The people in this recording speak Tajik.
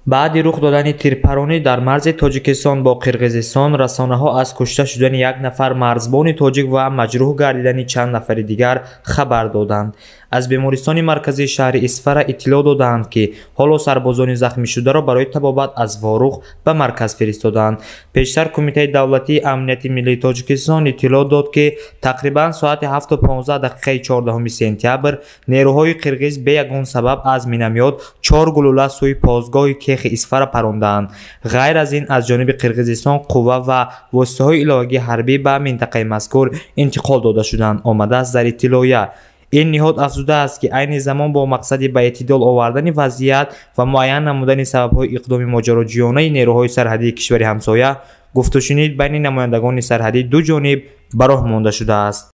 Баъди рух додани тирпаронӣ дар марзи Тоҷикистон бо Қирғизистон, расонаҳо аз кушта шудани як нафар марзбони тоҷик ва маҷрӯҳ гардидани чанд нафари дигар хабар доданд. Аз бемористони марказии шаҳри Исфара иттилоъ додаанд, ки ҳоло сарбозони захмишударо барои табобат аз Ворух ба марказ фиристодаанд. Пештар Кумитаи давлатии амнияти миллии Тоҷикистон иттилоъ дод, ки тақрибан соати 7:15 дақиқаи 14 сентябр нерӯҳои қирғиз бе ягон сабаб аз миномёт чор гулӯла сӯи постгоҳи Кехи Исфара парондаанд. Ғайр аз ин, аз ҷониби Қирғизистон қувва ва воситаҳои иловагии ҳарбӣ ба минтақаи мазкур интиқол дода шуданд, омадааст дар иттилоия. Ин ниҳод афзудааст, ки айни замон бо мақсади ба эътидол овардани вазъият ва муайян намудани сабабҳои иқдоми моҷароҷӯёнаи нерӯҳои сарҳадии кишвари ҳамсоя гуфтушунид байни намояндагони сарҳадии ду ҷониб ба роҳ монда шудааст.